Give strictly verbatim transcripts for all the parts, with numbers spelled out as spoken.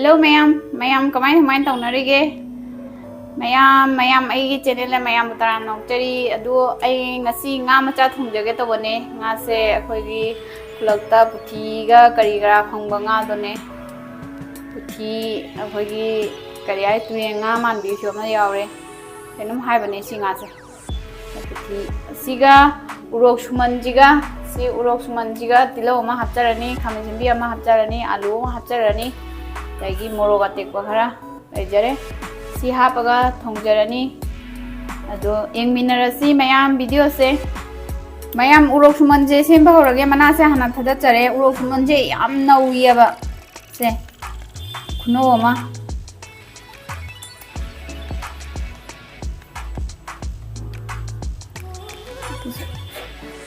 Hello ꯃꯌꯥꯝ, ꯃꯌꯥꯝ ꯀꯃꯥꯏ ꯀꯃꯥꯏ ꯇꯧꯅꯔꯤꯒꯦ? ꯃꯌꯥꯝ, ꯃꯌꯥꯝ ꯑꯩꯒꯤ channelꯗ ꯃꯌꯥꯝꯕꯨ ꯇꯔꯥꯝꯅ ꯑꯣꯛꯆꯔꯤ꯫ ꯑꯗꯨ ꯑꯩ ꯉꯁꯤ ꯉꯥ ꯃꯆꯥ ꯊꯣꯡꯖꯒꯦ ꯇꯧꯕꯅꯦ꯫ ꯉꯥꯁꯦ ꯑꯩꯈꯣꯏꯒꯤ ꯈꯨꯂꯛꯇ ꯄꯨꯊꯤꯒ ꯀꯔꯤ ꯀꯔꯥ ꯐꯪꯕ ꯉꯥꯗꯨꯅꯦ꯫ ꯄꯨꯊꯤ, ꯑꯩꯈꯣꯏꯒꯤ ꯀꯔꯤ ꯍꯥꯏ, ꯇꯨꯔꯦꯟ ꯉꯥ ꯃꯥꯟꯕꯤꯁꯨ ꯑꯃ ꯌꯥꯎꯔꯦ꯫ ꯀꯩꯅꯣꯝ ꯍꯥꯏꯕꯅꯦ ꯁꯤ ꯉꯥꯁꯦ꯫ ꯄꯨꯊꯤ ꯑꯁꯤꯒ ꯎꯔꯣꯛ ꯁꯨꯃꯟꯁꯤꯒ, ꯁꯤ ꯎꯔꯣꯛ ꯁꯨꯃꯟꯁꯤꯒ ꯇꯤꯜꯍꯧ ꯑꯃ ꯍꯥꯞꯆꯔꯅꯤ, ꯈꯥꯃꯦꯟ ꯑꯁꯤꯟꯕꯤ ꯑꯃ ꯍꯥꯞꯆꯔꯅꯤ, ꯑꯂꯨ ꯑꯃ ꯍꯥꯞꯆꯔꯅꯤ, ꯑꯗꯒꯤ ꯃꯣꯔꯣꯛ ꯑꯇꯦꯛꯄ ꯈꯔ ꯂꯩꯖꯔꯦ꯫ ꯁꯤ ꯍꯥꯞꯄꯒ ꯊꯣꯡꯖꯔꯅꯤ꯫ ꯑꯗꯣ ꯌꯦꯡꯃꯤꯟꯅꯔꯁꯤ ꯃꯌꯥꯝ videoꯁꯦ꯫ ꯃꯌꯥꯝ ꯎꯔꯣꯛ ꯁꯨꯃꯟꯁꯦ ꯁꯦꯝꯕ ꯍꯧꯔꯒꯦ꯫ ꯃꯅꯥꯁꯦ ꯍꯥꯟꯅ ꯊꯥꯗꯠꯆꯔꯦ꯫ ꯎꯔꯣꯛ ꯁꯨꯃꯟꯁꯦ ꯌꯥꯝ ꯅꯧꯏꯌꯦꯕ꯫ ꯁꯦ, ꯈꯨꯅꯧ ꯑꯃ꯫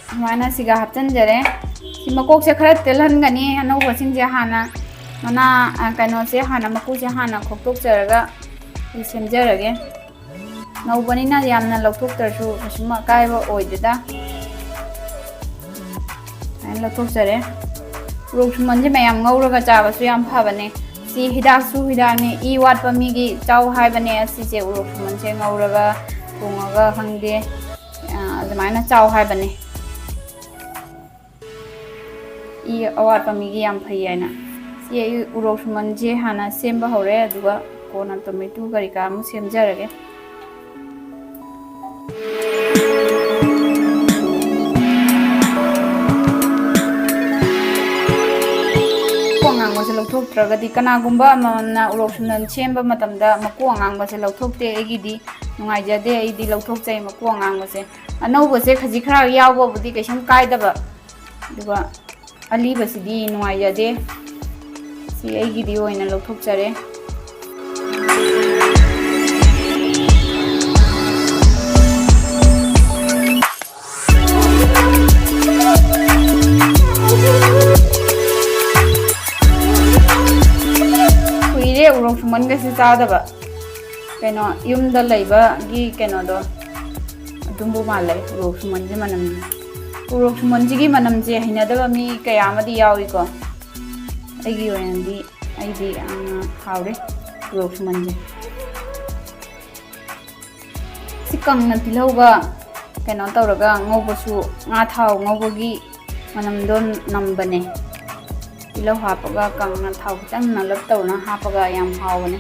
ꯁꯨꯃꯥꯏꯅ ꯁꯤꯒ ꯍꯥꯞꯆꯤꯟꯖꯔꯦ꯫ ꯁꯤ ꯃꯀꯣꯛꯁꯦ ꯈꯔ ꯇꯦꯜꯍꯟꯒꯅꯤ꯫ ꯑꯅꯧꯕꯁꯤꯡꯁꯦ ꯍꯥꯟꯅ ꯃꯅꯥ, ꯑ, ꯀꯩꯅꯣꯁꯦ ꯍꯥꯟꯅ, ꯃꯀꯨꯁꯦ ꯍꯥꯟꯅ ꯈꯣꯛꯇꯣꯛꯆꯔꯒ ꯁꯤ ꯁꯦꯝꯖꯔꯒꯦ꯫ ꯅꯧꯕꯅꯤꯅ ꯌꯥꯝꯅ ꯂꯧꯊꯣꯛꯇ꯭ꯔꯁꯨ ꯀꯩꯁꯨꯝ ꯑꯀꯥꯏꯕ ꯑꯣꯏꯗꯦꯗ꯫ ꯁꯨꯃꯥꯏꯅ ꯂꯧꯊꯣꯛꯆꯔꯦ꯫ ꯎꯔꯣꯛ ꯁꯨꯃꯟꯁꯦ ꯃꯌꯥꯝ ꯉꯧꯔꯒ ꯆꯥꯕꯁꯨ ꯌꯥꯝ ꯐꯕꯅꯦ꯫ ꯁꯤ ꯍꯤꯗꯥꯛꯁꯨ ꯍꯤꯗꯥꯛꯅꯤ꯫ ꯏ ꯋꯥꯠꯄ ꯃꯤꯒꯤ ꯆꯥꯎ ꯍꯥꯏꯕꯅꯦ꯫ ꯑꯁꯤꯁꯦ ꯎꯔꯣꯛ ꯁꯨꯃꯟꯁꯦ ꯉꯧꯔꯒ, ꯊꯣꯡꯉꯒ ꯈꯪꯗꯦ, ꯑ, ꯑꯗꯨꯃꯥꯏꯅ ꯆꯥꯎ ꯍꯥꯏꯕꯅꯦ꯫ ꯏ ꯑꯋꯥꯠꯄ ꯃꯤꯒꯤ ꯌꯥꯝ ꯐꯩ ꯍꯥꯏꯅ꯫ ꯁꯤ ꯑꯩ ꯎꯔꯣꯛ ꯁꯨꯃꯟꯁꯦ ꯍꯥꯟꯅ ꯁꯦꯝꯕ ꯍꯧꯔꯦ, ꯑꯗꯨꯒ ꯀꯣꯟꯅ tomato ꯀꯔꯤ ꯀꯔꯥ ꯑꯃꯨꯛ ꯁꯦꯝꯖꯔꯒꯦ꯫ ꯃꯀꯨ ꯑꯉꯥꯡꯕꯁꯦ ꯂꯧꯊꯣꯛꯇ꯭ꯔꯒꯗꯤ, ꯀꯅꯥꯒꯨꯝꯕ ꯑꯃꯃꯝꯅ ꯎꯔꯣꯛ ꯁꯨꯃꯟ ꯁꯦꯝꯕ ꯃꯇꯝꯗ ꯃꯀꯨ ꯑꯉꯥꯡꯕꯁꯦ ꯂꯧꯊꯣꯛꯇꯦ꯫ ꯑꯩꯒꯤꯗꯤ ꯅꯨꯡꯉꯥꯏꯖꯗꯦ, ꯑꯩꯗꯤ ꯂꯧꯊꯣꯛꯆꯩ ꯃꯀꯨ ꯑꯉꯥꯡꯕꯁꯦ꯫ ꯑꯅꯧꯕꯁꯦ ꯈꯖꯤꯛ ꯈꯔ ꯌꯥꯎꯕꯕꯨꯗꯤ ꯀꯩꯁꯨꯝ ꯀꯥꯏꯗꯕ, ꯑꯗꯨꯒ ꯑꯂꯤꯕꯁꯤꯗꯤ ꯅꯨꯡꯉꯥꯏꯖꯗꯦ꯫ ꯁꯤ ꯑꯩꯒꯤꯗꯤ ꯑꯣꯏꯅ ꯂꯧꯊꯣꯛꯆꯔꯦ꯫ ꯀꯨꯏꯔꯦ ꯎꯔꯣꯛ ꯁꯨꯃꯟꯒꯁꯦ ꯆꯥꯗꯕ꯫ ꯀꯩꯅꯣ, ꯌꯨꯝꯗ ꯂꯩꯕꯒꯤ ꯀꯩꯅꯣꯗꯣ ꯑꯗꯨꯝꯕꯨ ꯃꯥꯜꯂꯦ, ꯎꯔꯣꯛ ꯁꯨꯃꯟꯒꯤ ꯃꯅꯝ꯫ ꯎꯔꯣꯛ ꯁꯨꯃꯟꯁꯤꯒꯤ ꯃꯅꯝꯁꯦ ꯍꯩꯅꯗꯕ ꯃꯤ ꯀꯌꯥ ꯑꯃꯗꯤ ꯌꯥꯎꯏꯀꯣ꯫ ꯑꯩꯒꯤ ꯑꯣꯏꯅꯗꯤ ꯑꯩꯗꯤ ꯌꯥꯝꯅ ꯍꯥꯎꯔꯦ ꯎꯔꯣꯛ ꯁꯨꯃꯟꯁꯦ꯫ ꯁꯤ ꯀꯪꯅ ꯇꯤꯜꯍꯧꯒ ꯀꯩꯅꯣ ꯇꯧꯔꯒ ꯉꯧꯕꯁꯨ, ꯉꯥ ꯊꯥꯎ ꯉꯧꯕꯒꯤ ꯃꯅꯝꯗꯣ ꯅꯝꯕꯅꯦ꯫ ꯇꯤꯜꯍꯧ ꯍꯥꯞꯄꯒ ꯀꯪꯅ ꯊꯥꯎ ꯈꯤꯇꯪ ꯅꯝꯂꯞ ꯇꯧꯅ ꯍꯥꯞꯄꯒ ꯌꯥꯝ ꯍꯥꯎꯕꯅꯦ꯫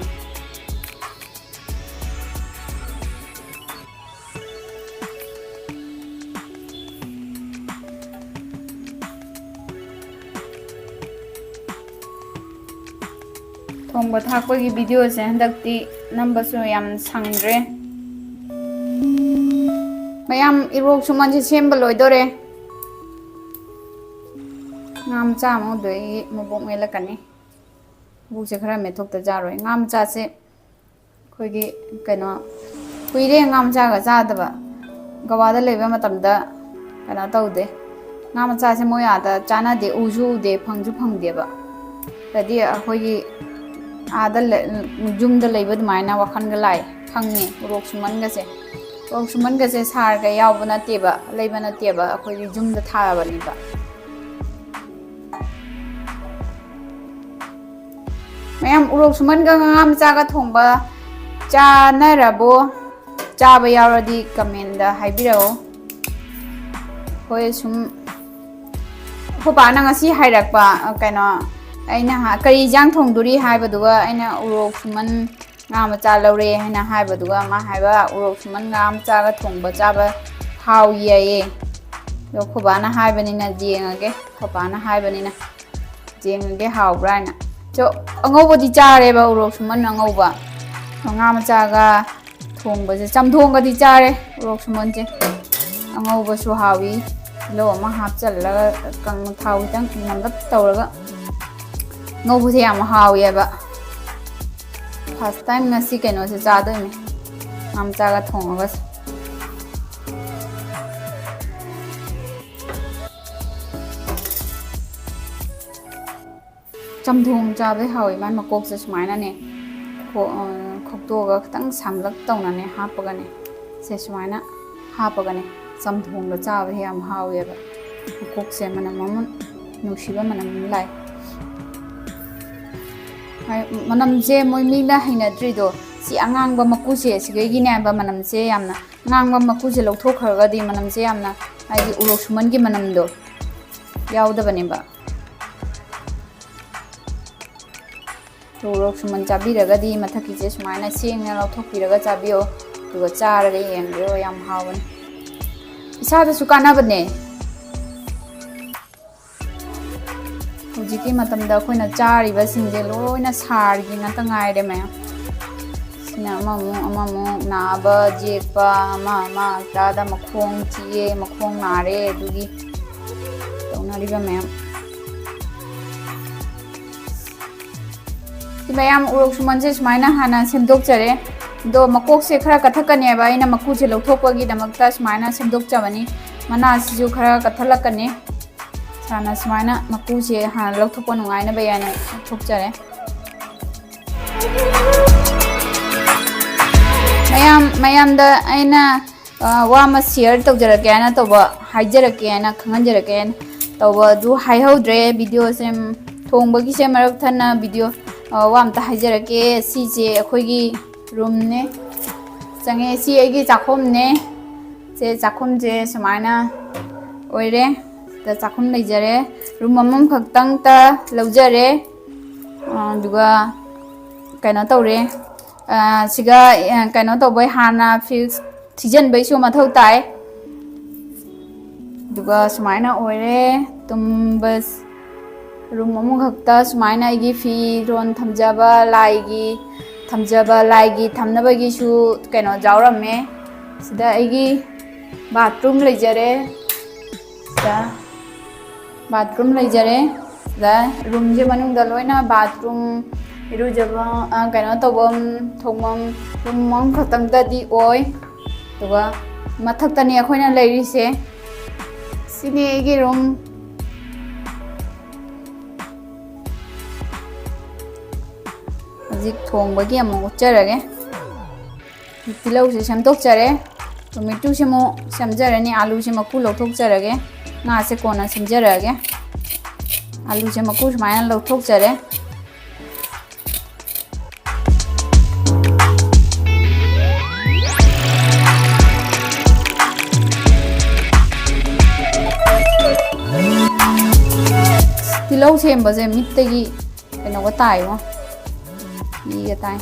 ꯊꯣꯡꯕ ꯊꯥꯛꯄꯒꯤ ꯚꯤꯗꯤꯑꯣꯁꯦ ꯍꯟꯗꯛꯇꯤ ꯅꯝꯕꯁꯨ ꯌꯥꯝ ꯁꯪꯗ꯭ꯔꯦ꯫ ꯃꯌꯥꯝ, ꯎꯔꯣꯛ ꯁꯨꯃꯟꯁꯦ ꯁꯦꯝꯕ ꯂꯣꯏꯗꯣꯔꯦ꯫ ꯉꯥ ꯃꯆꯥ ꯑꯃ ꯎꯗꯣꯏ ꯃꯕꯣꯛ ꯃꯦꯠꯂꯛꯀꯅꯤ꯫ ꯃꯕꯣꯛꯁꯦ ꯈꯔ ꯃꯦꯠꯊꯣꯛꯇ ꯌꯥꯔꯣꯏ꯫ ꯉꯥ ꯃꯆꯥꯁꯦ ꯑꯩꯈꯣꯏꯒꯤ ꯀꯩꯅꯣ, ꯀꯨꯏꯔꯦ ꯉꯥ ꯃꯆꯥꯒ ꯆꯥꯗꯕ꯫ ꯒꯋꯥꯗ ꯂꯩꯕ ꯃꯇꯝꯗ ꯀꯩꯅꯣ ꯇꯧꯗꯦ꯫ ꯉꯥ ꯃꯆꯥꯁꯦ ꯃꯣꯏ ꯑꯥꯗ ꯆꯥꯅꯗꯦ, ꯎꯁꯨ ꯎꯗꯦ, ꯐꯪꯁꯨ ꯐꯪꯗꯦꯕ꯫ ꯑꯗꯤ ꯑꯩꯈꯣꯏꯒꯤ ꯑꯥꯗ ꯂ-, ꯌꯨꯝꯗ ꯂꯩꯕ ꯑꯗꯨꯃꯥꯏꯅ ꯋꯥꯈꯜꯒ ꯂꯥꯛꯑꯦ, ꯐꯪꯉꯦ ꯎꯔꯣꯛ ꯁꯨꯃꯟꯒꯁꯦ꯫ ꯎꯔꯣꯛ ꯁꯨꯃꯟꯒꯁꯦ ꯁꯥꯔꯒ ꯌꯥꯎꯕ ꯅꯠꯇꯦꯕ, ꯂꯩꯕ ꯅꯠꯇꯦꯕ, ꯑꯩꯈꯣꯏꯒꯤ ꯌꯨꯝꯗ ꯊꯥꯕꯅꯦꯕ꯫ ꯃꯌꯥꯝ, ꯎꯔꯣꯛ ꯁꯨꯃꯟꯒ ꯉꯥ ꯃꯆꯥꯒ ꯊꯣꯡꯕ ꯆꯥꯅꯔꯕꯣ? ꯆꯥꯕ ꯌꯥꯎꯔꯗꯤ ꯀꯃꯦꯟꯗ ꯍꯥꯏꯕꯤꯔꯛꯑꯣ꯫ ꯍꯣꯏ, ꯁꯨꯝ ꯑꯩꯈꯣꯏ ꯄꯥꯅ ꯉꯁꯤ ꯍꯥꯏꯔꯛꯄ, ꯑ, ꯀꯩꯅꯣ, ꯑꯩꯅ ꯍꯥ-, "ꯀꯔꯤ ꯏꯟꯖꯥꯡ ꯊꯣꯡꯗꯣꯔꯤ?" ꯍꯥꯏꯕꯗꯨꯒ ꯑꯩꯅ ꯎꯔꯣꯛ ꯁꯨꯃꯟ ꯉꯥ ꯃꯆꯥ ꯂꯧꯔꯦ ꯍꯥꯏꯅ ꯍꯥꯏꯕꯗꯨꯒ ꯃꯥ ꯍꯥꯏꯕ, "ꯎꯔꯣꯛ ꯁꯨꯃꯟ ꯉꯥ ꯃꯆꯥꯒ ꯊꯣꯡꯕ ꯆꯥꯕ ꯍꯥꯎꯏ" ꯍꯥꯏꯌꯦ꯫ ꯑꯗꯣ ꯑꯩꯈꯣꯏ ꯕꯥꯅ ꯍꯥꯏꯕꯅꯤꯅ ꯌꯦꯡꯉꯒꯦ, ꯑꯩꯈꯣꯏ ꯕꯥꯅ ꯍꯥꯏꯕꯅꯤꯅ ꯌꯦꯡꯉꯒꯦ ꯍꯥꯎꯕ꯭ꯔꯥ ꯍꯥꯏꯅ꯫ ꯑꯗꯣ ꯑꯉꯧꯕꯗꯤ ꯆꯥꯔꯦꯕ, ꯎꯔꯣꯛ ꯁꯨꯃꯟ ꯑꯉꯧꯕ꯫ ꯑꯗꯣ ꯉꯥ ꯃꯆꯥꯒ ꯊꯣꯡꯕꯁꯦ, ꯆꯝꯊꯣꯡꯒꯗꯤ ꯆꯥꯔꯦ ꯎꯔꯣꯛ ꯁꯨꯃꯟꯁꯦ꯫ ꯑꯉꯧꯕꯁꯨ ꯍꯥꯎꯏ꯫ ꯇꯤꯜꯍꯧ ꯑꯃ ꯍꯥꯞꯆꯜꯂꯒ ꯀꯪꯅ ꯊꯥꯎ ꯈꯤꯇꯪ ꯅꯝꯂꯞ ꯇꯧꯔꯒ ꯉꯧꯕꯁꯦ ꯌꯥꯝ ꯍꯥꯎꯋꯦꯕ꯫ First time ꯉꯁꯤ ꯀꯩꯅꯣꯁꯦ ꯆꯥꯗꯣꯏꯅꯦ, ꯉꯥ ꯃꯆꯥꯒ ꯊꯣꯡꯉꯒ꯫ ꯆꯝꯊꯣꯡ ꯆꯥꯕꯗꯤ ꯍꯥꯎꯋꯤ꯫ ꯃꯥꯏ ꯃꯀꯣꯛꯁꯦ ꯁꯨꯃꯥꯏꯅꯅꯦ ꯈꯣ-, ꯑ, ꯈꯣꯛꯇꯣꯛꯑꯒ ꯈꯤꯇꯪ ꯁꯥꯡꯂꯞ ꯇꯧꯅꯅꯦ ꯍꯥꯞꯄꯒꯅꯦ, ꯁꯦ ꯁꯨꯃꯥꯏꯅ ꯍꯥꯞꯄꯒꯅꯦ ꯆꯝꯊꯣꯡꯗ ꯆꯥꯕꯗꯤ ꯌꯥꯝ ꯍꯥꯎꯋꯦꯕ꯫ ꯃꯀꯣꯛꯁꯦ ꯃꯅꯝ ꯑꯃ ꯅꯨꯡꯁꯤꯕ ꯃꯅꯝ ꯑꯃ ꯂꯥꯛꯑꯦ꯫ ꯃꯅꯝꯁꯦ ꯃꯣꯏ ꯃꯤꯅ ꯍꯩꯅꯗ꯭ꯔꯤꯗꯣ, ꯁꯤ ꯑꯉꯥꯡꯕ ꯃꯀꯨꯁꯦ, ꯁꯤꯗꯒꯤꯅꯦꯕ ꯃꯅꯝꯁꯦ ꯌꯥꯝꯅ, ꯑꯉꯥꯡꯕ ꯃꯀꯨꯁꯦ ꯂꯧꯊꯣꯛꯈ꯭ꯔꯒꯗꯤ ꯃꯅꯝꯁꯦ ꯌꯥꯝꯅ, ꯍꯥꯏꯗꯤ ꯎꯔꯣꯛ ꯁꯨꯃꯟꯒꯤ ꯃꯅꯝꯗꯣ ꯌꯥꯎꯗꯕꯅꯦꯕ꯫ ꯎꯔꯣꯛ ꯁꯨꯃꯟ ꯆꯥꯕꯤꯔꯒꯗꯤ ꯃꯊꯛꯀꯤꯁꯦ ꯁꯨꯃꯥꯏꯅ ꯁꯦꯡꯅ ꯂꯧꯊꯣꯛꯄꯤꯔꯒ ꯆꯥꯕꯤꯌꯣ꯫ ꯑꯗꯨꯒ ꯆꯥꯔꯒ ꯌꯦꯡꯕꯤꯌꯣ, ꯌꯥꯝ ꯍꯥꯎꯕꯅꯤ, ꯏꯁꯥꯗꯁꯨ ꯀꯥꯟꯅꯕꯅꯦ꯫ ꯍꯧꯖꯤꯛꯀꯤ ꯃꯇꯝꯗ ꯑꯩꯈꯣꯏꯅ ꯆꯥꯔꯤꯕꯁꯤꯡꯁꯦ ꯂꯣꯏꯅ ꯁꯥꯔꯒꯤ ꯉꯥꯛꯇ ꯉꯥꯏꯔꯦ ꯃꯌꯥꯝ꯫ ꯁꯤꯅ ꯑꯃꯃꯨꯛ ꯑꯃꯃꯨꯛ ꯅꯥꯕ ꯌꯦꯛꯄ, ꯑꯃ ꯑꯃ ꯆꯥꯗ ꯃꯈꯣꯡ ꯆꯤꯛꯑꯦ, ꯃꯈꯣꯡ ꯅꯥꯔꯦ, ꯑꯗꯨꯒꯤ ꯇꯧꯅꯔꯤꯕ ꯃꯌꯥꯝ꯫ ꯁꯤ ꯃꯌꯥꯝ ꯎꯔꯣꯛ ꯁꯨꯃꯟꯁꯦ ꯁꯨꯃꯥꯏꯅ ꯍꯥꯟꯅ ꯁꯦꯝꯗꯣꯛꯆꯔꯦ꯫ ꯑꯗꯣ ꯃꯀꯣꯛꯁꯦ ꯈꯔ ꯀꯠꯊꯛꯀꯅꯦꯕ, ꯑꯩꯅ ꯃꯀꯨꯁꯦ ꯂꯧꯊꯣꯛꯄꯒꯤꯗꯃꯛꯇ ꯁꯨꯃꯥꯏꯅ ꯁꯦꯝꯗꯣꯛꯆꯕꯅꯤ꯫ ꯃꯅꯥꯁꯤꯁꯨ ꯈꯔ ꯀꯠꯊꯠꯂꯛꯀꯅꯤ꯫ ꯍꯥꯟꯅ ꯁꯨꯃꯥꯏꯅ ꯃꯀꯨꯁꯦ ꯍꯥꯟꯅ ꯂꯧꯊꯣꯛꯄ ꯅꯨꯡꯉꯥꯏꯅꯕ ꯍꯥꯏꯅ ꯂꯧꯊꯣꯛꯆꯔꯦ꯫ ꯃꯌꯥꯝ, ꯃꯌꯥꯝꯗ ꯑꯩꯅ, ꯑ, ꯋꯥ ꯑꯃ share ꯇꯧꯖꯔꯛꯀꯦ ꯍꯥꯏꯅ ꯇꯧꯕ, ꯍꯥꯏꯖꯔꯛꯀꯦ ꯍꯥꯏꯅ, ꯈꯪꯍꯟꯖꯔꯛꯀꯦ ꯍꯥꯏꯅ ꯇꯧꯕ ꯑꯗꯨ ꯍꯥꯏꯍꯧꯗ꯭ꯔꯦ꯫ Video ꯁꯦ, ꯊꯣꯡꯕꯒꯤꯁꯦ ꯃꯔꯛ ꯊꯠꯅ video, ꯑ, ꯋꯥ ꯑꯝꯇ ꯍꯥꯏꯖꯔꯛꯀꯦ꯫ ꯁꯤꯁꯦ ꯑꯩꯈꯣꯏꯒꯤ room ꯅꯦ꯫ ꯆꯪꯉꯦ꯫ ꯁꯤ ꯑꯩꯒꯤ ꯆꯥꯛꯈꯨꯝꯅꯦ꯫ ꯁꯦ ꯆꯥꯛꯈꯨꯝꯁꯦ ꯁꯨꯃꯥꯏꯅ ꯑꯣꯏꯔꯦ꯫ ꯁꯤꯗ ꯆꯥꯛꯈꯨꯝ ꯂꯩꯖꯔꯦ꯫ Room ꯑꯃꯈꯛꯇꯪꯇ ꯂꯧꯖꯔꯦ꯫ ꯑ, ꯑꯗꯨꯒ ꯀꯩꯅꯣ ꯇꯧꯔꯦ꯫ ꯑ, ꯁꯤꯒ, ꯑ, ꯀꯩꯅꯣ ꯇꯧꯕꯩ ꯍꯥꯟꯅ fuse ꯊꯤꯖꯤꯟꯕꯩꯁꯨ ꯃꯊꯧ ꯇꯥꯏ꯫ ꯑꯗꯨꯒ ꯁꯨꯃꯥꯏꯅ ꯑꯣꯏꯔꯦ꯫ ꯇꯨꯝꯕ room ꯑꯃꯈꯛꯇ ꯁꯨꯃꯥꯏꯅ ꯑꯩꯒꯤ ꯐꯤꯔꯣꯟ ꯊꯝꯖꯕ, ꯂꯥꯏꯒꯤ ꯊꯝꯖꯕ, ꯂꯥꯏꯒꯤ ꯊꯝꯅꯕꯒꯤꯁꯨ ꯀꯩꯅꯣ ꯌꯥꯎꯔꯝꯃꯦ꯫ ꯁꯤꯗ ꯑꯩꯒꯤ bathroom ꯂꯩꯖꯔꯦ꯫ ꯁꯤꯗ bathroom ꯂꯩꯖꯔꯦ꯫ ꯁꯤꯗ room ꯁꯦ ꯃꯅꯨꯡꯗ ꯂꯣꯏꯅ bathroom, ꯏꯔꯨꯖꯕ, ꯑ, ꯀꯩꯅꯣ ꯇꯧꯐꯝ, ꯊꯣꯡꯐꯝ, room ꯑꯃꯈꯛꯇꯪꯗꯗꯤ ꯑꯣꯏ꯫ ꯑꯗꯨꯒ ꯃꯊꯛꯇꯅꯤ ꯑꯩꯈꯣꯏꯅ ꯂꯩꯔꯤꯁꯦ꯫ ꯁꯤꯅꯤ ꯑꯩꯒꯤ room꯫ ꯍꯧꯖꯤꯛ ꯊꯣꯡꯕꯒꯤ ꯑꯃꯨꯛ ꯎꯠꯆꯔꯒꯦ꯫ ꯇꯤꯜꯍꯧꯁꯦ ꯁꯦꯝꯗꯣꯛꯆꯔꯦ꯫ Tomato ꯁꯦ ꯑꯃꯨꯛ ꯁꯦꯝꯖꯔꯅꯤ꯫ ꯑꯥꯂꯨꯁꯦ ꯃꯀꯨ ꯂꯧꯊꯣꯛꯆꯔꯒꯦ꯫ ꯉꯥꯁꯦ ꯀꯣꯟꯅ ꯁꯦꯝꯖꯔꯛꯑꯒꯦ꯫ ꯑꯥꯂꯨꯁꯦ ꯃꯀꯨ ꯁꯨꯃꯥꯏꯅ ꯂꯧꯊꯣꯛꯆꯔꯦ꯫ ꯁꯦꯝꯕꯁꯦ ꯃꯤꯠꯇꯒꯤ ꯀꯩꯅꯣꯒ ꯇꯥꯏꯉꯣ, ꯏꯒ ꯇꯥꯏ꯫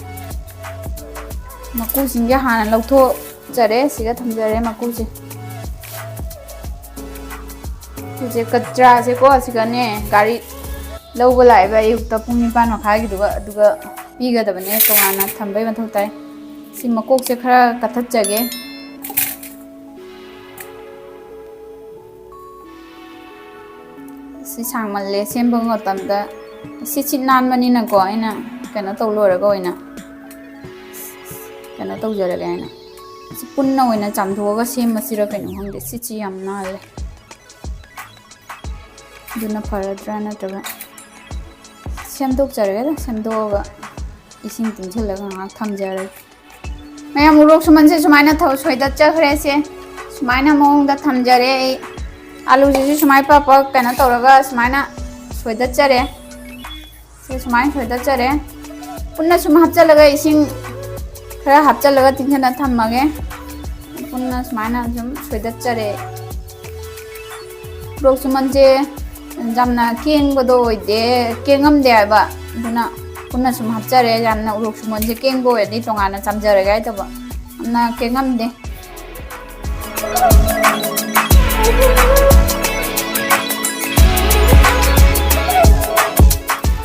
ꯃꯀꯨꯁꯤꯡꯁꯦ ꯍꯥꯟꯅ ꯂꯧꯊꯣꯛꯆꯔꯦ, ꯁꯤꯒ ꯊꯝꯖꯔꯦ ꯃꯀꯨꯁꯦ꯫ ꯁꯤꯁꯦ ꯀꯆꯔꯥꯁꯦꯀꯣ, ꯁꯤꯒꯅꯦ ꯒꯥꯔꯤ ꯂꯧꯕ ꯂꯥꯛꯏꯕ ꯑꯌꯨꯛꯇ ꯄꯨꯡ ꯅꯤꯄꯥꯟ ꯃꯈꯥꯏꯒꯤꯗꯨꯒ, ꯑꯗꯨꯒ ꯄꯤꯒꯗꯕꯅꯦ, ꯇꯣꯉꯥꯟꯅ ꯊꯝꯕꯩ ꯃꯊꯧ ꯇꯥꯏ꯫ ꯁꯤ ꯃꯀꯣꯛꯁꯦ ꯈꯔ ꯀꯛꯊꯠꯆꯒꯦ꯫ ꯁꯤ ꯁꯥꯡꯃꯜꯂꯦ ꯁꯦꯝꯕ ꯃꯇꯝꯗ꯫ ꯁꯤ ꯁꯤꯠ ꯅꯥꯟꯕꯅꯤꯅꯀꯣ, ꯑꯩꯅ ꯀꯩꯅꯣ ꯇꯧ ꯂꯣꯏꯔꯒ ꯑꯣꯏꯅ ꯀꯩꯅꯣ ꯇꯧꯖꯔꯒꯦ ꯍꯥꯏꯅ꯫ ꯁꯤ ꯄꯨꯟꯅ ꯑꯣꯏꯅ ꯆꯥꯝꯊꯣꯛꯑꯒ ꯁꯦꯝꯃꯁꯤꯔ ꯀꯩꯅꯣ ꯈꯪꯗꯦ, ꯁꯤꯠꯁꯤ ꯌꯥꯝ ꯅꯥꯜꯂꯦ꯫ ꯑꯗꯨꯅ ꯐꯔꯗ꯭ꯔꯥ ꯅꯠꯇ꯭ꯔꯒ ꯁꯦꯝꯗꯣꯛꯆꯔꯒꯦꯗ, ꯁꯦꯝꯗꯣꯛꯑꯒ ꯏꯁꯤꯡ ꯇꯨꯡꯁꯤꯜꯂꯒ ꯉꯥꯏꯍꯥꯛ ꯊꯝꯖꯔꯒꯦ꯫ ꯃꯌꯥꯝ ꯎꯔꯣꯛ ꯁꯨꯃꯟꯁꯦ ꯁꯨꯃꯥꯏꯅ ꯊ-, ꯁꯣꯏꯗꯠꯆꯈ꯭ꯔꯦ꯫ ꯁꯦ ꯁꯨꯃꯥꯏꯅ ꯃꯑꯣꯡꯗ ꯊꯝꯖꯔꯦ ꯑꯩ꯫ ꯑꯂꯨꯁꯤꯁꯨ ꯁꯨꯃꯥꯏꯅ ꯄꯞ ꯄꯞ ꯀꯩꯅꯣ ꯇꯧꯔꯒ ꯁꯨꯃꯥꯏꯅ ꯁꯣꯏꯗꯠꯆꯔꯦ꯫ ꯁꯦ ꯁꯨꯃꯥꯏꯅ ꯁꯣꯏꯗꯠꯆꯔꯦ꯫ ꯄꯨꯟꯅ ꯁꯨꯝ ꯍꯥꯞꯆꯤꯜꯂꯒ ꯏꯁꯤꯡ ꯈꯔ ꯍꯥꯞꯆꯤꯜꯂꯒ ꯇꯤꯡꯁꯤꯟꯅ ꯊꯝꯃꯒꯦ꯫ ꯄꯨꯟꯅ ꯁꯨꯃꯥꯏꯅ ꯁꯨꯝ ꯁꯣꯏꯗꯠꯆꯔꯦ꯫ ꯎꯔꯣꯛ ꯁꯨꯃꯟꯁꯦ ꯌꯥꯝꯅ ꯀꯦꯡꯕꯗꯣ ꯑꯣꯏꯗꯦ, ꯀꯦꯡꯉꯝꯗꯦ ꯍꯥꯏꯕ꯫ ꯑꯗꯨꯅ ꯄꯨꯟꯅ ꯁꯨꯝ ꯍꯥꯞꯆꯔꯦ꯫ ꯌꯥꯝꯅ ꯎꯔꯣꯛ ꯁꯨꯃꯟꯁꯦ ꯀꯦꯡꯕ ꯑꯣꯏꯔꯗꯤ ꯇꯣꯉꯥꯟꯅ ꯆꯥꯝꯖꯔꯒꯦ ꯍꯥꯏꯗꯧꯕ꯫ ꯌꯥꯝꯅ ꯀꯦꯡꯉꯝꯗꯦ꯫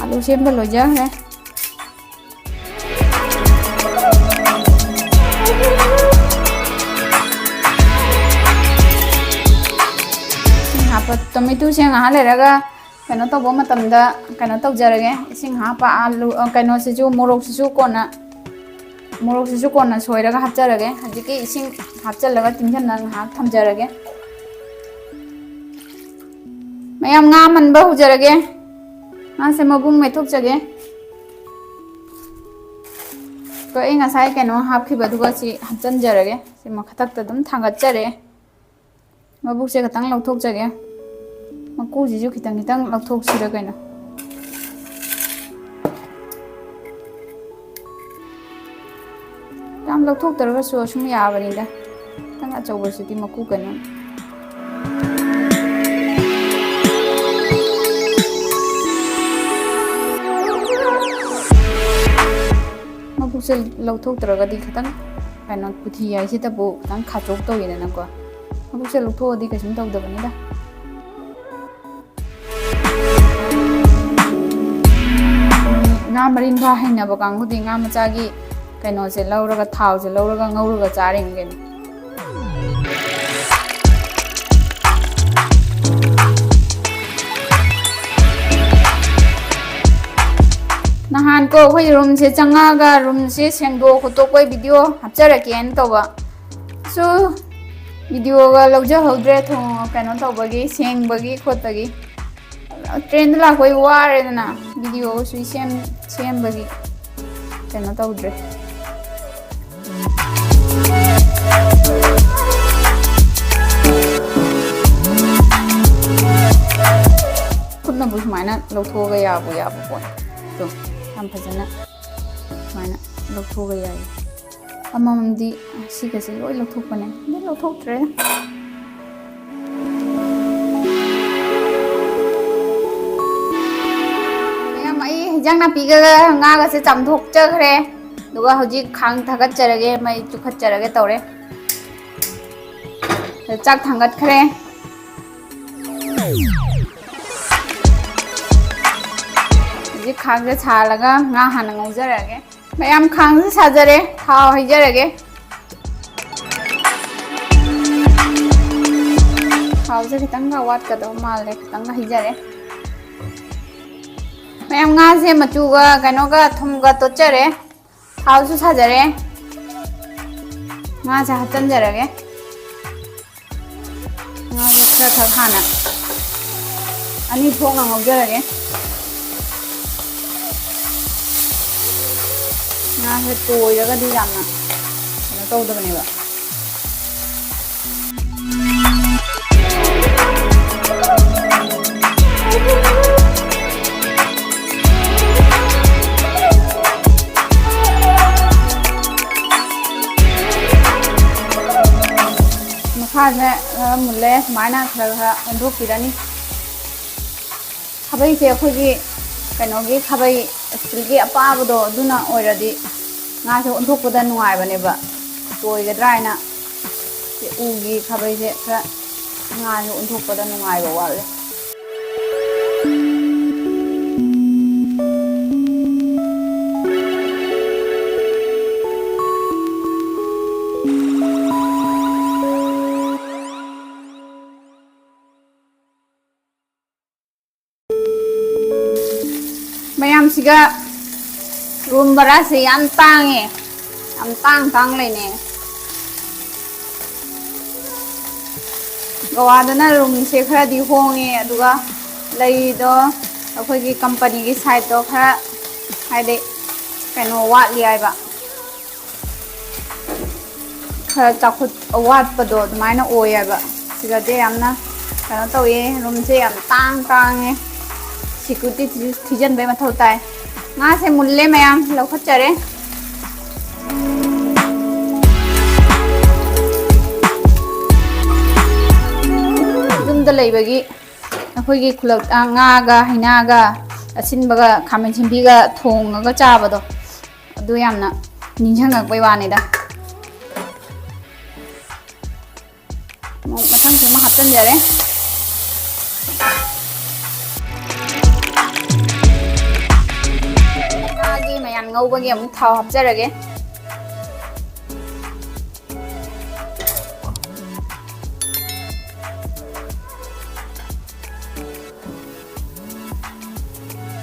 ꯑꯂꯨ ꯁꯦꯝꯕ ꯂꯣꯏꯖꯈ꯭ꯔꯦ꯫ ꯏꯁꯤꯡ ꯍꯥꯞꯄ ꯇꯣꯃꯦꯇꯣꯁꯦ ꯉꯥꯏꯍꯥꯛ ꯂꯩꯔꯒ ꯀꯩꯅꯣ ꯇꯧꯕ ꯃꯇꯝꯗ ꯀꯩꯅꯣ ꯇꯧꯖꯔꯒꯦ꯫ ꯏꯁꯤꯡ ꯍꯥꯞꯄ ꯑꯥꯂꯨ, ꯑ, ꯀꯩꯅꯣꯁꯤꯁꯨ, ꯃꯣꯔꯣꯛꯁꯤꯁꯨ ꯀꯣꯟꯅ, ꯃꯣꯔꯣꯛꯁꯤꯁꯨ ꯀꯣꯟꯅ ꯁꯣꯏꯔꯒ ꯍꯥꯞꯆꯔꯒꯦ꯫ ꯍꯧꯖꯤꯛꯀꯤ ꯏꯁꯤꯡ ꯍꯥꯞꯆꯤꯜꯂꯒ ꯇꯤꯡꯁꯤꯟꯅ ꯉꯥꯏꯍꯥꯛ ꯊꯝꯖꯔꯒꯦ꯫ ꯃꯌꯥꯝ, ꯉꯥ ꯃꯟꯕ ꯍꯧꯖꯔꯒꯦ꯫ ꯉꯥꯁꯦ ꯃꯕꯨꯡ ꯃꯦꯠꯊꯣꯛꯆꯒꯦ꯫ ꯀꯣ, ꯑꯩ ꯉꯁꯥꯏ ꯀꯩꯅꯣ ꯍꯥꯞꯈꯤꯕꯗꯨꯒ ꯁꯤ ꯍꯥꯞꯆꯤꯟꯖꯔꯒꯦ꯫ ꯁꯤ ꯃꯊꯛꯇ ꯑꯗꯨꯝ ꯊꯥꯡꯒꯠꯆꯔꯦ꯫ ꯃꯕꯨꯛꯁꯦ ꯈꯤꯇꯪ ꯂꯧꯊꯣꯛꯆꯒꯦ꯫ ꯃꯀꯨꯁꯤꯁꯨ ꯈꯤꯇꯪ ꯈꯤꯇꯪ ꯂꯧꯊꯣꯛꯁꯤꯔ ꯀꯩꯅꯣ꯫ ꯌꯥꯝ ꯂꯧꯊꯣꯛꯇ꯭ꯔꯒꯁꯨ ꯑꯁꯨꯝ ꯌꯥꯕꯅꯤꯗ꯫ ꯈꯤꯇꯪ ꯑꯆꯧꯕꯁꯤꯗꯤ ꯃꯀꯨ ꯀꯩꯅꯣ꯫ ꯃꯕꯨꯛꯁꯦ ꯂꯧꯊꯣꯛꯇ꯭ꯔꯒꯗꯤ ꯈꯤꯇꯪ, ꯀꯩꯅꯣ, ꯀꯨꯊꯤ ꯍꯥꯏꯁꯤꯗꯕꯨ ꯈꯤꯇꯪ ꯈꯥꯆꯣꯛ ꯇꯧꯋꯤꯗꯅꯀꯣ꯫ ꯃꯕꯨꯛꯁꯦ ꯂꯧꯊꯣꯛꯑꯗꯤ ꯀꯩꯁꯨꯝ ꯇꯧꯗꯕꯅꯤꯗ꯫ ꯉꯥ ꯃꯔꯤꯟ ꯐꯥ ꯍꯩꯅꯕ ꯀꯥꯡꯕꯨꯗꯤ ꯉꯥ ꯃꯆꯥꯒꯤ ꯀꯩꯅꯣꯁꯦ ꯂꯧꯔꯒ, ꯊꯥꯎꯁꯦ ꯂꯧꯔꯒ ꯉꯧꯔꯒ ꯆꯥꯔꯤꯅꯤ ꯀꯩꯅꯣ꯫ ꯅꯍꯥꯟ ꯀꯣ ꯑꯩꯈꯣꯏ ꯔꯨꯝꯁꯦ ꯆꯪꯉꯛꯑꯒ ꯔꯨꯝꯁꯦ ꯁꯦꯡꯗꯣꯛ ꯈꯣꯠꯇꯣꯛꯄꯩ ꯚꯤꯗꯤꯑꯣ ꯍꯥꯞꯆꯔꯛꯀꯦꯅ ꯇꯧꯕ꯫ ꯁꯨ ꯚꯤꯗꯤꯑꯣꯒ ꯂꯧꯖꯍꯧꯗ꯭ꯔꯦ, ꯊꯣꯡ ꯀꯩꯅꯣ ꯇꯧꯕꯒꯤ, ꯁꯦꯡꯕꯒꯤ ꯈꯣꯠꯄꯒꯤ꯫ ꯇ꯭ꯔꯦꯟꯗ ꯂꯥꯛꯄꯩ ꯋꯥꯔꯦꯗꯅ, ꯚꯤꯗꯤꯑꯣꯁꯨ ꯁꯦꯝ-, ꯁꯦꯝꯕꯒꯤ ꯀꯩꯅꯣ ꯇꯧꯗ꯭ꯔꯦ꯫ ꯈꯨꯠꯅꯕꯨ ꯁꯨꯃꯥꯏꯅ ꯂꯧꯊꯣꯛꯑꯒ ꯌꯥꯕꯨ ꯌꯥꯕ ꯄꯣꯠꯅꯤ꯫ ꯑꯗꯣ ꯌꯥꯝ ꯐꯖꯅ ꯁꯨꯃꯥꯏꯅ ꯂꯧꯊꯣꯛꯑꯒ ꯌꯥꯏ꯫ ꯑꯃꯃꯝꯗꯤ ꯁꯤꯒꯁꯦ ꯂꯣꯏ ꯂꯧꯊꯣꯛꯄꯅꯦ, ꯑꯗꯨ ꯂꯧꯊꯣꯛꯇ꯭ꯔꯦ꯫ ꯃꯌꯥꯝ, ꯑꯩ ꯍꯤꯟꯖꯥꯡ ꯅꯥꯄꯤꯒ ꯉꯥꯒꯁꯦ ꯆꯥꯝꯊꯣꯛꯆꯈ꯭ꯔꯦ꯫ ꯑꯗꯨꯒ ꯍꯧꯖꯤꯛ ꯈꯥꯡ ꯊꯥꯒꯠꯆꯔꯒꯦ, ꯃꯩ ꯆꯨꯈꯠꯆꯔꯒꯦ ꯇꯧꯔꯦ꯫ ꯆꯥꯛ ꯊꯥꯡꯒꯠꯈ꯭ꯔꯦ꯫ ꯍꯧꯖꯤꯛ ꯈꯥꯡꯁꯦ ꯁꯥꯍꯜꯂꯒ ꯉꯥ ꯍꯥꯟꯅ ꯉꯧꯖꯔꯒꯦ꯫ ꯃꯌꯥꯝ, ꯈꯥꯡꯁꯦ ꯁꯥꯖꯔꯦ, ꯊꯥꯎ ꯍꯩꯖꯔꯒꯦ꯫ ꯊꯥꯎꯁꯦ ꯈꯤꯇꯪꯒ ꯋꯥꯠꯀꯗꯧ ꯃꯥꯜꯂꯦ, ꯈꯤꯇꯪꯒ ꯍꯩꯖꯔꯦ꯫ ꯃꯌꯥꯝ, ꯉꯥꯁꯦ ꯃꯆꯨꯒ ꯀꯩꯅꯣꯒ ꯊꯨꯝꯒ ꯇꯣꯠꯆꯔꯦ꯫ ꯊꯥꯎꯁꯨ ꯁꯥꯖꯔꯦ꯫ ꯉꯥꯁꯦ ꯍꯥꯞꯆꯤꯟꯖꯔꯒꯦ꯫ ꯉꯥꯁꯦ ꯈꯔ ꯈꯛ ꯍꯥꯟꯅ ꯑꯅꯤ ꯊꯣꯛꯅ ꯉꯧꯖꯔꯒꯦ꯫ ꯉꯥꯁꯦ ꯇꯣꯏꯔꯒꯗꯤ ꯌꯥꯝꯅ ꯀꯩꯅꯣ ꯇꯧꯗꯕꯅꯦꯕ꯫ ꯃꯈꯥꯁꯦ ꯈꯔ ꯃꯨꯜꯂꯦ, ꯁꯨꯃꯥꯏꯅ ꯈꯔ ꯈꯔ ꯑꯣꯟꯊꯣꯛꯄꯤꯔꯅꯤ꯫ ꯈꯥꯕꯩꯁꯦ ꯑꯩꯈꯣꯏꯒꯤ ꯀꯩꯅꯣꯒꯤ ꯈꯥꯕꯩ, ꯏꯁꯇꯤꯜꯒꯤ ꯑꯄꯥꯕꯗꯣ, ꯑꯗꯨꯅ ꯑꯣꯏꯔꯗꯤ ꯉꯥꯁꯦ ꯑꯣꯟꯊꯣꯛꯄꯗ ꯅꯨꯡꯉꯥꯏꯕꯅꯦꯕ꯫ ꯇꯣꯏꯒꯗ꯭ꯔꯥ ꯍꯥꯏꯅ ꯁꯤ ꯎꯒꯤ ꯈꯥꯕꯩꯁꯦ ꯈꯔ ꯉꯥꯁꯦ ꯑꯣꯟꯊꯣꯛꯄꯗ ꯅꯨꯡꯉꯥꯏꯕ ꯋꯥꯠꯂꯦ꯫ ꯃꯌꯥꯝꯁꯤꯒ ꯔꯨꯝ ꯚꯔꯥꯁꯦ ꯌꯥꯝ ꯇꯥꯡꯉꯦ, ꯌꯥꯝ ꯇꯥꯡ ꯇꯥꯡ ꯂꯩꯅꯩ꯫ ꯒꯋꯥꯗꯅ ꯔꯨꯝꯁꯦ ꯈꯔꯗꯤ ꯍꯣꯡꯉꯦ, ꯑꯗꯨꯒ ꯂꯩꯗꯣ ꯑꯩꯈꯣꯏꯒꯤ ꯀꯝꯄꯅꯤꯒꯤ ꯁꯥꯏꯠꯇꯣ ꯈꯔ ꯍꯥꯏꯗꯤ ꯀꯩꯅꯣ ꯋꯥꯠꯂꯤ ꯍꯥꯏꯕ, ꯈꯔ ꯆꯥꯎꯈꯠ ꯑꯋꯥꯠꯄꯗꯣ ꯑꯗꯨꯃꯥꯏꯅ ꯑꯣꯏꯌꯦꯕ꯫ ꯁꯤꯗꯗꯤ ꯌꯥꯝꯅ ꯀꯩꯅꯣ ꯇꯧꯋꯦ, ꯔꯨꯝꯁꯦ ꯌꯥꯝ ꯇꯥꯡ ꯇꯥꯡꯉꯦ, ꯁꯦꯀ꯭ꯌꯨꯔꯤꯇꯤ ꯊꯤꯖꯤꯟꯕꯩ ꯃꯊꯧ ꯇꯥꯏ꯫ ꯉꯥꯁꯦ ꯃꯨꯜꯂꯦ ꯃꯌꯥꯝ, ꯂꯧꯈꯠꯆꯔꯦ꯫ ꯌꯨꯝꯗ ꯂꯩꯕꯒꯤ ꯑꯩꯈꯣꯏꯒꯤ ꯈꯨꯂꯛ ꯉꯥꯒ ꯍꯩꯅꯥꯒ ꯑꯁꯤꯟꯕꯒ ꯈꯥꯃꯦꯟ ꯁꯤꯟꯕꯤꯒ ꯊꯣꯡꯉꯒ ꯆꯥꯕꯗꯣ, ꯑꯗꯨ ꯌꯥꯝꯅ ꯅꯤꯡꯁꯤꯡꯉꯛꯄꯩ ꯋꯥꯅꯤꯗ꯫ ꯑꯃꯨꯛ ꯃꯊꯪꯁꯨ ꯑꯃ ꯍꯥꯞꯆꯤꯟꯖꯔꯦ꯫ ꯉꯥꯒꯤ ꯃꯌꯥꯝ ꯉꯧꯕꯒꯤ ꯑꯃꯨꯛ ꯊꯥꯎ ꯍꯥꯞꯆꯔꯒꯦ꯫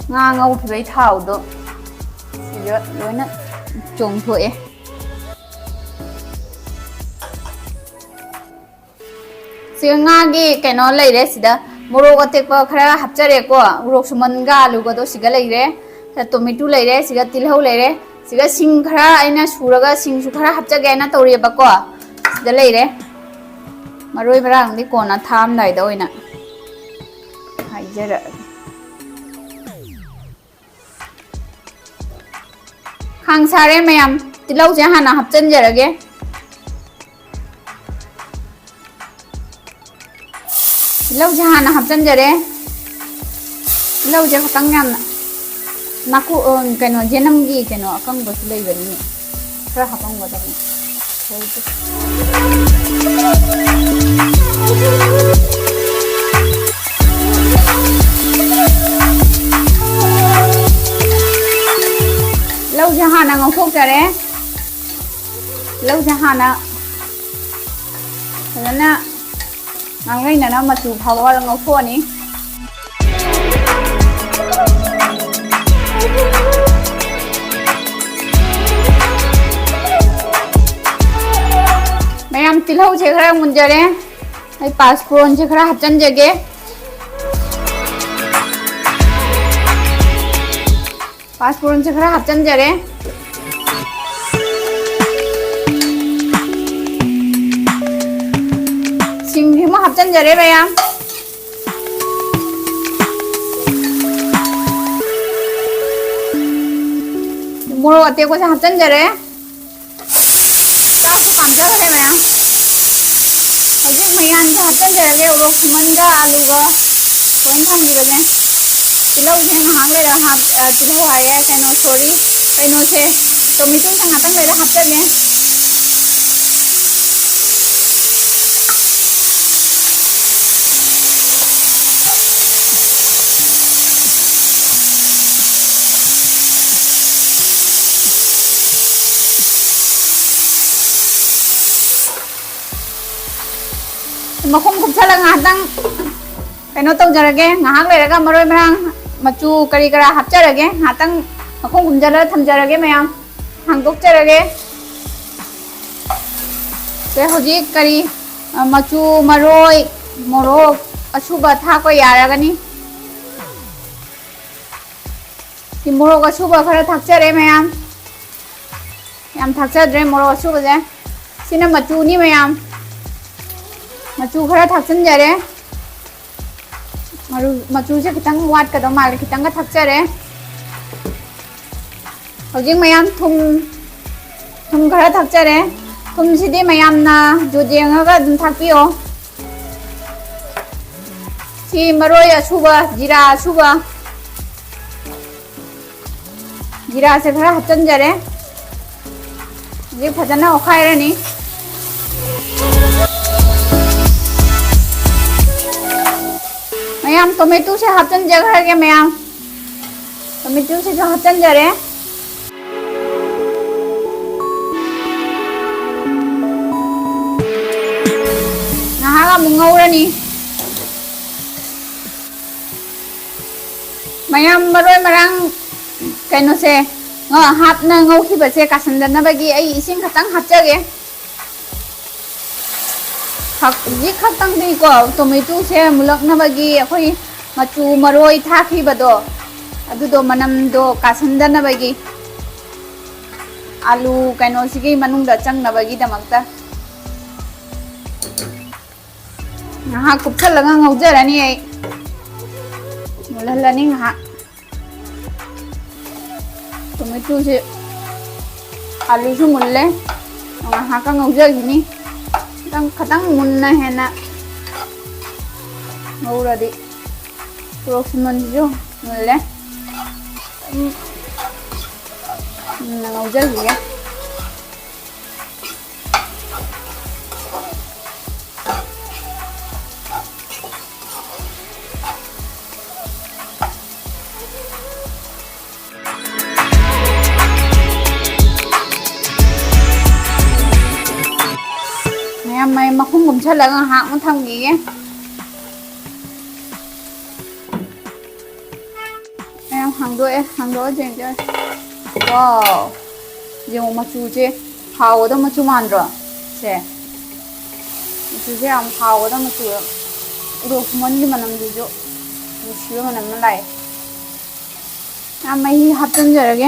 ꯉꯥ ꯉꯧꯈꯤꯕꯩ ꯊꯥꯎꯗꯣ ꯁꯤꯗ ꯂꯣꯏꯅ ꯆꯣꯡꯊꯣꯛꯑꯦ꯫ ꯁꯤꯒ ꯉꯥꯒꯤ ꯀꯩꯅꯣ ꯂꯩꯔꯦ꯫ ꯁꯤꯗ ꯃꯣꯔꯣꯛ ꯑꯇꯦꯛꯄ ꯈꯔ ꯍꯥꯞꯆꯔꯦꯀꯣ, ꯃꯣꯔꯣꯛ ꯁꯨꯃꯟꯒ ꯑꯂꯨꯒꯗꯣ ꯁꯤꯒ ꯂꯩꯔꯦ꯫ ꯁꯤꯗ ꯇꯣꯃꯦꯇꯣ ꯂꯩꯔꯦ, ꯁꯤꯒ ꯇꯤꯜꯍꯧ ꯂꯩꯔꯦ, ꯁꯤꯒ ꯁꯤꯡ ꯈꯔ ꯑꯩꯅ ꯁꯨꯔꯒ ꯁꯤꯡꯁꯨ ꯈꯔ ꯍꯥꯞꯆꯒꯦ ꯍꯥꯏꯅ ꯇꯧꯔꯤꯑꯕꯀꯣ꯫ ꯁꯤꯗ ꯂꯩꯔꯦ꯫ ꯃꯔꯣꯏ ꯃꯔꯥꯡꯗꯤ ꯀꯣꯟꯅ ꯊꯥꯛꯑꯝꯗꯥꯏꯗ ꯑꯣꯏꯅ ꯍꯥꯏꯖꯔꯛꯑꯒꯦ꯫ ꯈꯥꯡ ꯁꯥꯔꯦ ꯃꯌꯥꯝ, ꯇꯤꯜꯍꯧꯁꯦ ꯍꯥꯟꯅ ꯍꯥꯞꯆꯤꯟꯖꯔꯒꯦ꯫ ꯇꯤꯜꯍꯧꯁꯦ ꯍꯥꯟꯅ ꯍꯥꯞꯆꯤꯟꯖꯔꯦ꯫ ꯇꯤꯜꯍꯧꯁꯦ ꯈꯤꯇꯪ ꯌꯥꯝꯅ ꯅꯥꯀꯨ-, ꯑ, ꯀꯩꯅꯣ, ꯌꯦꯅꯝꯒꯤ ꯀꯩꯅꯣ ꯑꯀꯪꯕꯁꯨ ꯂꯩꯕꯅꯤꯅꯦ꯫ ꯈꯔ ꯍꯥꯞꯄꯝꯒꯗꯕꯅꯤ꯫ ꯁꯣꯏꯗꯦ꯫ ꯇꯤꯜꯍꯧꯁꯦ ꯍꯥꯟꯅ ꯉꯧꯊꯣꯛꯆꯔꯦ꯫ ꯇꯤꯜꯍꯧꯁꯦ ꯍꯥꯟꯅ ꯐꯖꯅ ꯉꯥꯡꯂꯩꯅꯅ ꯃꯆꯨ ꯐꯥꯎꯕ ꯉꯧꯊꯣꯛꯑꯅꯤ꯫ ꯃꯌꯥꯝ, ꯇꯤꯜꯍꯧꯁꯦ ꯈꯔ ꯃꯨꯟꯖꯔꯦ꯫ ꯑꯩ ꯄꯥꯁ ꯐꯣꯔꯟꯁꯦ ꯈꯔ ꯍꯥꯞꯆꯤꯟꯖꯒꯦ꯫ ꯄꯥꯁ ꯐꯣꯔꯟꯁꯦ ꯈꯔ ꯍꯥꯞꯆꯤꯟꯖꯔꯦ꯫ ꯁꯤꯡꯁꯤꯃ ꯍꯥꯞꯆꯤꯟꯖꯔꯦ ꯃꯌꯥꯝ꯫ ꯃꯣꯔꯣꯛ ꯑꯇꯦꯛꯄꯁꯦ ꯍꯥꯞꯆꯤꯟꯖꯔꯦ꯫ ꯆꯥꯛꯁꯨ ꯀꯥꯝꯖꯈ꯭ꯔꯦ ꯃꯌꯥꯝ꯫ ꯍꯧꯖꯤꯛ ꯃꯌꯥꯟꯁꯦ ꯍꯥꯞꯆꯤꯟꯖꯔꯒꯦ, ꯎꯔꯣꯛ ꯈꯨꯃꯟꯒ ꯑꯂꯨꯒ ꯂꯣꯏꯅ ꯊꯝꯈꯤꯕꯁꯦ꯫ ꯇꯤꯜꯍꯧꯁꯦ ꯉꯥꯏꯍꯥꯛ ꯂꯩꯔ ꯍꯥꯞ-, ꯑ, ꯇꯤꯜꯍꯧ ꯍꯥꯏꯌꯦ, ꯀꯩꯅꯣ, ꯁꯣꯔꯤ, ꯀꯩꯅꯣꯁꯦ, ꯇꯣꯃꯦꯇꯣꯁꯦ ꯉꯥꯛꯇꯪ ꯂꯩꯔ ꯍꯥꯞꯆꯒꯦ꯫ ꯃꯈꯨꯝ ꯀꯨꯞꯁꯜꯂꯒ ꯉꯥꯏꯍꯥꯛꯇꯪ ꯀꯩꯅꯣ ꯇꯧꯖꯔꯒꯦ꯫ ꯉꯥꯏꯍꯥꯛ ꯂꯩꯔꯒ ꯃꯔꯣꯏ ꯃꯔꯥꯡ ꯃꯆꯨ ꯀꯔꯤ ꯀꯔꯥ ꯍꯥꯞꯆꯔꯒꯦ꯫ ꯉꯥꯏꯍꯥꯛꯇꯪ ꯃꯈꯨꯝ ꯈꯨꯝꯖꯤꯜꯂꯒ ꯊꯝꯖꯔꯒꯦ ꯃꯌꯥꯝ꯫ ꯍꯥꯡꯗꯣꯛꯆꯔꯒꯦ꯫ ꯁꯦ, ꯍꯧꯖꯤꯛ ꯀꯔꯤ, ꯑ, ꯃꯆꯨ, ꯃꯔꯣꯏ, ꯃꯣꯔꯣꯛ ꯑꯁꯨꯕ ꯊꯥꯛꯄ ꯌꯥꯔꯒꯅꯤ꯫ ꯁꯤ ꯃꯣꯔꯣꯛ ꯑꯁꯨꯕ ꯈꯔ ꯊꯥꯛꯆꯔꯦ ꯃꯌꯥꯝ꯫ ꯌꯥꯝ ꯊꯥꯛꯆꯗ꯭ꯔꯦ ꯃꯣꯔꯣꯛ ꯑꯁꯨꯕꯁꯦ꯫ ꯁꯤꯅ ꯃꯆꯨꯅꯤ ꯃꯌꯥꯝ꯫ ꯃꯆꯨ ꯈꯔ ꯊꯥꯛꯆꯤꯟꯖꯔꯦ꯫ ꯃꯔꯨ-, ꯃꯆꯨꯁꯦ ꯈꯤꯇꯪ ꯋꯥꯠꯀꯗꯧ ꯃꯥꯜꯂꯦ, ꯈꯤꯇꯪꯒ ꯊꯥꯛꯆꯔꯦ꯫ ꯍꯧꯖꯤꯛ ꯃꯌꯥꯝ ꯊꯨꯝ, ꯊꯨꯝ ꯈꯔ ꯊꯥꯛꯆꯔꯦ꯫ ꯊꯨꯝꯁꯤꯗꯤ ꯃꯌꯥꯝꯅ ꯖꯨꯠ ꯌꯦꯡꯉꯒ ꯑꯗꯨꯝ ꯊꯥꯛꯄꯤꯌꯣ꯫ ꯁꯤ ꯃꯔꯣꯏ ꯑꯁꯨꯕ, ꯖꯤꯔꯥ ꯑꯁꯨꯕ, ꯖꯤꯔꯥꯁꯦ ꯈꯔ ꯍꯥꯞꯆꯤꯟꯖꯔꯦ꯫ ꯍꯧꯖꯤꯛ ꯐꯖꯅ ꯑꯣꯠꯈꯥꯏꯔꯅꯤ꯫ ꯃꯌꯥꯝ, ꯇꯣꯃꯦꯇꯣꯁꯦ ꯍꯥꯞꯆꯤꯟꯖꯈ꯭ꯔꯒꯦ ꯃꯌꯥꯝ꯫ ꯇꯣꯃꯦꯇꯣꯁꯤꯁꯨ ꯍꯥꯞꯆꯤꯟꯖꯔꯦ꯫ ꯉꯥꯏꯍꯥꯛ ꯑꯃꯨꯛ ꯉꯧꯔꯅꯤ꯫ ꯃꯌꯥꯝ, ꯃꯔꯣꯏ ꯃꯔꯥꯡ ꯀꯩꯅꯣꯁꯦ, ꯉ-, ꯍꯥꯞꯅ ꯉꯧꯈꯤꯕꯁꯦ ꯀꯥꯁꯟꯗꯅꯕꯒꯤ ꯑꯩ ꯏꯁꯤꯡ ꯈꯛꯇꯪ ꯍꯥꯞꯆꯒꯦ꯫ ꯍꯧꯖꯤꯛ ꯈꯛꯇꯪꯗꯤꯀꯣ, ꯇꯣꯃꯦꯇꯣꯁꯦ ꯃꯨꯜꯂꯛꯅꯕꯒꯤ ꯑꯩꯈꯣꯏ ꯃꯆꯨ ꯃꯔꯣꯏ ꯊꯥꯛꯈꯤꯕꯗꯣ, ꯑꯗꯨꯗꯣ ꯃꯅꯝꯗꯣ ꯀꯥꯁꯟꯗꯅꯕꯒꯤ, ꯑꯂꯨ ꯀꯩꯅꯣꯁꯤꯒꯤ ꯃꯅꯨꯡꯗ ꯆꯪꯅꯕꯒꯤꯗꯃꯛꯇ꯫ ꯉꯥꯏꯍꯥꯛ ꯀꯨꯞꯁꯜꯂꯒ ꯉꯧꯖꯔꯅꯤ ꯑꯩ꯫ ꯃꯨꯜꯍꯜꯂꯅꯤ ꯉꯥꯏꯍꯥꯛ꯫ ꯇꯣꯃꯦꯇꯣꯁꯦ, ꯑꯂꯨꯁꯨ ꯃꯨꯜꯂꯦ꯫ ꯉꯥꯏꯍꯥꯛꯀ ꯉꯧꯖꯈꯤꯅꯤ꯫ ꯈꯤꯇꯪ, ꯈꯤꯇꯪ ꯃꯨꯟꯅ ꯍꯦꯟꯅ ꯉꯧꯔꯗꯤ꯫ ꯎꯔꯣꯛ ꯁꯤꯃꯟꯁꯤꯁꯨ ꯃꯨꯜꯂꯦ꯫ ꯑꯗꯨꯝ ꯃꯨꯟꯅ ꯉꯧꯖꯈꯤꯒꯦ꯫ ꯃꯌꯥꯝ ꯃꯩ ꯃꯈꯨꯝ ꯀꯨꯝꯁꯜꯂꯒ ꯉꯥꯏꯍꯥꯛ ꯑꯃꯨꯛ ꯊꯝꯈꯤꯒꯦ꯫ ꯃꯌꯥꯝ ꯍꯥꯡꯗꯣꯛꯑꯦ, ꯍꯥꯡꯗꯣꯛꯑ ꯌꯦꯡꯒꯦ꯫ ꯋꯥꯎ! ꯌꯦꯡꯉꯨ, ꯃꯆꯨꯁꯦ ꯍꯥꯎꯒꯗꯕ ꯃꯆꯨ ꯃꯥꯟꯗ꯭ꯔꯣ? ꯁꯦ, ꯃꯆꯨꯁꯦ ꯌꯥꯝ ꯍꯥꯎꯒꯗꯕ ꯃꯆꯨ, ꯎꯔꯣꯛ ꯁꯤꯃꯟꯒꯤ ꯃꯅꯝꯁꯤꯁꯨ ꯅꯨꯡꯁꯤꯕ ꯃꯅꯝ ꯑꯃ ꯂꯥꯛꯑꯦ꯫ ꯌꯥꯝ ꯃꯍꯤ ꯍꯥꯞꯆꯤꯟꯖꯔꯒꯦ꯫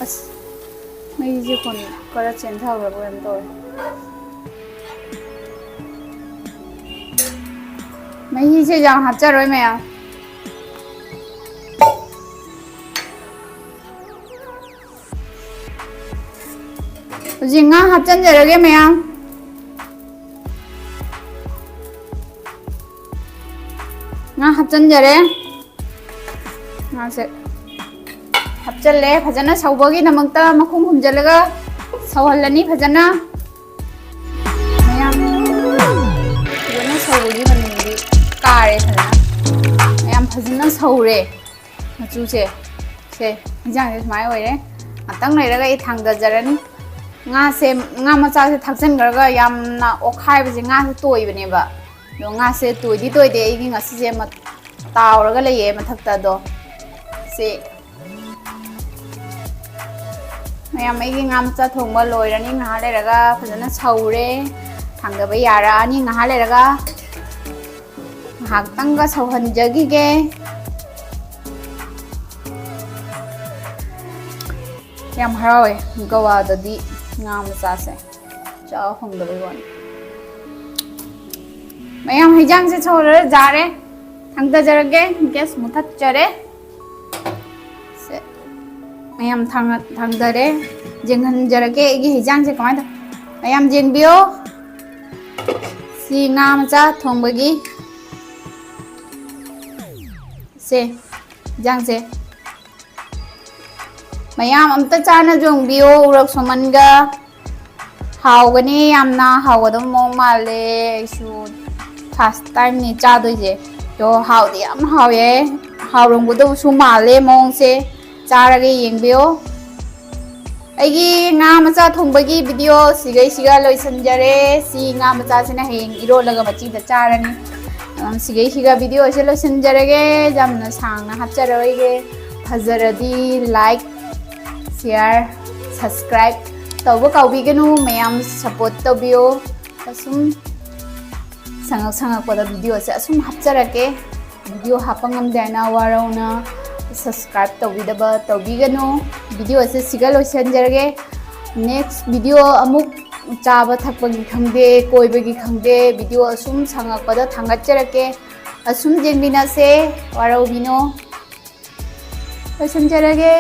ꯑꯁ, ꯃꯩꯁꯦ ꯈꯣꯟ ꯈꯔ ꯆꯦꯟꯊꯈ꯭ꯔꯕ ꯀꯩꯅꯣꯝ ꯇꯧꯔꯦ꯫ ꯃꯍꯤꯁꯦ ꯌꯥꯝ ꯍꯥꯞꯆꯔꯣꯏ ꯃꯌꯥꯝ꯫ ꯍꯧꯖꯤꯛ ꯉꯥ ꯍꯥꯞꯆꯤꯟꯖꯔꯒꯦ ꯃꯌꯥꯝ꯫ ꯉꯥ ꯍꯥꯞꯆꯤꯟꯖꯔꯦ꯫ ꯉꯥꯁꯦ ꯍꯥꯞꯆꯜꯂꯦ꯫ ꯐꯖꯅ ꯁꯧꯕꯒꯤꯗꯃꯛꯇ ꯃꯈꯨꯝ ꯈꯨꯝꯖꯤꯜꯂꯒ ꯁꯧꯍꯜꯂꯅꯤ ꯐꯖꯅ꯫ ꯃꯌꯥꯝ ꯐꯖꯅ ꯁꯧꯕꯒꯤ ꯃꯅꯤꯟꯗꯤ ꯀꯥꯔꯦ ꯐꯖꯅ꯫ ꯃꯌꯥꯝ ꯐꯖꯅ ꯁꯧꯔꯦ꯫ ꯃꯆꯨꯁꯦ, ꯁꯦ, ꯏꯟꯖꯥꯡꯁꯦ ꯁꯨꯃꯥꯏꯅ ꯑꯣꯏꯔꯦ꯫ ꯉꯥꯛꯇꯪ ꯂꯩꯔꯒ ꯑꯩ ꯊꯥꯡꯗꯖꯔꯅꯤ꯫ ꯉꯥꯁꯦ, ꯉꯥ ꯃꯆꯥꯁꯦ ꯊꯥꯛꯆꯟꯈ꯭ꯔꯒ ꯌꯥꯝꯅ ꯑꯣꯠꯈꯥꯏꯕꯁꯦ ꯉꯥꯁꯦ ꯇꯣꯏꯕꯅꯦꯕ꯫ ꯑꯗꯣ ꯉꯥꯁꯦ ꯇꯣꯏꯗꯤ ꯇꯣꯏꯗꯦ, ꯑꯩꯒꯤ ꯉꯁꯤꯁꯦ ꯃ-, ꯇꯥꯎꯔꯒ ꯂꯩꯌꯦ ꯃꯊꯛꯇ꯫ ꯑꯗꯣ ꯁꯤ ꯃꯌꯥꯝ, ꯑꯩꯒꯤ ꯉꯥ ꯃꯆꯥ ꯊꯣꯡꯕ ꯂꯣꯏꯔꯅꯤ꯫ ꯉꯥꯏꯍꯥꯛ ꯂꯩꯔꯒ ꯐꯖꯅ ꯁꯧꯔꯦ, ꯊꯥꯡꯗꯕ ꯌꯥꯔꯛꯑꯅꯤ ꯉꯥꯏꯍꯥꯛ ꯂꯩꯔꯒ꯫ ꯉꯥꯏꯍꯥꯛꯇꯪꯒ ꯁꯧꯍꯟꯖꯈꯤꯒꯦ꯫ ꯌꯥꯝ ꯍꯔꯥꯎꯋꯦ ꯒꯋꯥꯗꯗꯤ ꯉꯥ ꯃꯆꯥꯁꯦ ꯆꯥꯕ ꯐꯪꯗꯕꯩ ꯋꯥꯅꯤ꯫ ꯃꯌꯥꯝ, ꯍꯤꯟꯖꯥꯡꯁꯦ ꯁꯧꯔ ꯌꯥꯔꯦ꯫ ꯊꯥꯡꯗꯖꯔꯒꯦ꯫ ꯒ꯭ꯌꯥꯁ ꯃꯨꯊꯠꯆꯔꯦ꯫ ꯁꯦ, ꯃꯌꯥꯝ ꯊꯥꯡ-, ꯊꯥꯡꯗꯔꯦ꯫ ꯌꯦꯡꯍꯟꯖꯔꯒꯦ ꯑꯩꯒꯤ ꯍꯤꯟꯖꯥꯡꯁꯦ ꯀꯃꯥꯏꯅ ꯇꯧ-, ꯃꯌꯥꯝ ꯌꯦꯡꯕꯤꯌꯣ꯫ ꯁꯤ ꯉꯥ ꯃꯆꯥ ꯊꯣꯡꯕꯒꯤ, ꯁꯦ, ꯍꯤꯟꯖꯥꯡꯁꯦ꯫ ꯃꯌꯥꯝ ꯑꯝꯇ ꯆꯥꯅ ꯌꯦꯡꯕꯤꯌꯣ, ꯎꯔꯛ ꯁꯣꯃꯟꯒ꯫ ꯍꯥꯎꯒꯅꯤ, ꯌꯥꯝꯅ ꯍꯥꯎꯒꯗꯕ ꯃꯑꯣꯡ ꯃꯥꯜꯂꯦ꯫ ꯑꯩꯁꯨ first time ꯅꯤ ꯆꯥꯗꯣꯏꯁꯦ꯫ ꯑꯗꯣ ꯍꯥꯎꯗꯤ ꯌꯥꯝ ꯍꯥꯎꯋꯦ꯫ ꯍꯥꯎꯔꯝꯒꯗꯕꯁꯨ ꯃꯥꯜꯂꯦ ꯃꯑꯣꯡꯁꯦ꯫ ꯆꯥꯔꯒ ꯌꯦꯡꯕꯤꯌꯣ꯫ ꯑꯩꯒꯤ ꯉꯥ ꯃꯆꯥ ꯊꯣꯡꯕꯒꯤ video ꯁꯤꯒꯩꯁꯤꯒ ꯂꯣꯏꯁꯤꯟꯖꯔꯦ꯫ ꯁꯤ ꯉꯥ ꯃꯆꯥꯁꯤꯅ ꯍꯌꯦꯡ ꯏꯔꯣꯜꯂꯒ ꯃꯆꯤꯗ ꯆꯥꯔꯅꯤ꯫ ꯑ, ꯁꯤꯒꯩꯁꯤꯒ video ꯁꯦ ꯂꯣꯏꯁꯤꯟꯖꯔꯒꯦ꯫ ꯌꯥꯝꯅ ꯁꯥꯡꯅ ꯍꯥꯞꯆꯔꯣꯏꯒꯦ꯫ ꯐꯖꯔꯗꯤ like, share, subscribe ꯇꯧꯕ ꯀꯥꯎꯕꯤꯒꯅꯨ꯫ ꯃꯌꯥꯝ support ꯇꯧꯕꯤꯌꯣ꯫ ꯑꯁꯨꯝ ꯁꯪꯉꯛ ꯁꯪꯉꯛꯄꯗ video ꯁꯦ ꯑꯁꯨꯝ ꯍꯥꯞꯆꯔꯛꯀꯦ꯫ Video ꯍꯥꯞꯄ ꯉꯝꯗꯦ ꯍꯥꯏꯅ ꯋꯥꯔꯧꯅ subscribe ꯇꯧꯕꯤꯗꯕ ꯇꯧꯕꯤꯒꯅꯨ꯫ Video ꯁꯦ ꯁꯤꯒ ꯂꯣꯏꯁꯤꯟꯖꯔꯒꯦ꯫ Next video ꯑꯃꯨꯛ ꯆꯥꯕ ꯊꯛꯄꯒꯤ ꯈꯪꯗꯦ, ꯀꯣꯏꯕꯒꯤ ꯈꯪꯗꯦ, video ꯑꯁꯨꯝ ꯁꯪꯉꯛꯄꯗ ꯊꯥꯡꯒꯠꯆꯔꯛꯀꯦ꯫ ꯑꯁꯨꯝ ꯌꯦꯡꯃꯤꯟꯅꯁꯦ, ꯋꯥꯔꯧꯕꯤꯅꯣ꯫ ꯂꯣꯏꯁꯤꯟꯖꯔꯒꯦ꯫